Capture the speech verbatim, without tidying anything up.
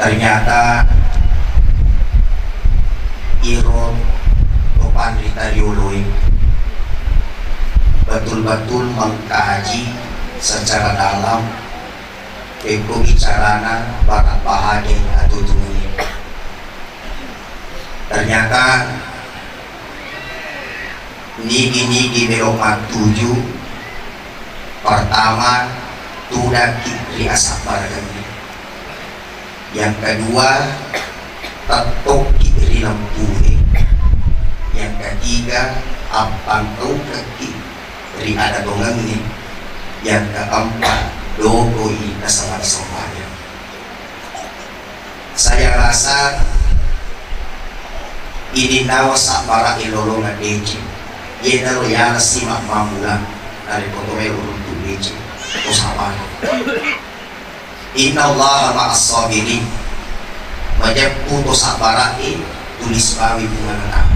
Ternyata iro to panrita rioloe betul-betul mengkaji secara dalam pekko bicarana bara bahagia atau dunia. Ternyata nigi-nigi melo mattuju, pertama, tudakki ri asabbarakeng. Yang kedua, tettokki ri lempue. Yang ketiga, appangkaukekki ri ada tongengnge. Yang keempat, dogoi nasaba sembahyang. Saya rasa ini nawa sabbara ilolongan deceng. Yenaro yala simak mamula dari kotomel untuk deceng. Usahakan. Inna Allah ma'as sabirin. Majeppu to sabbara e tulis bawi bunga.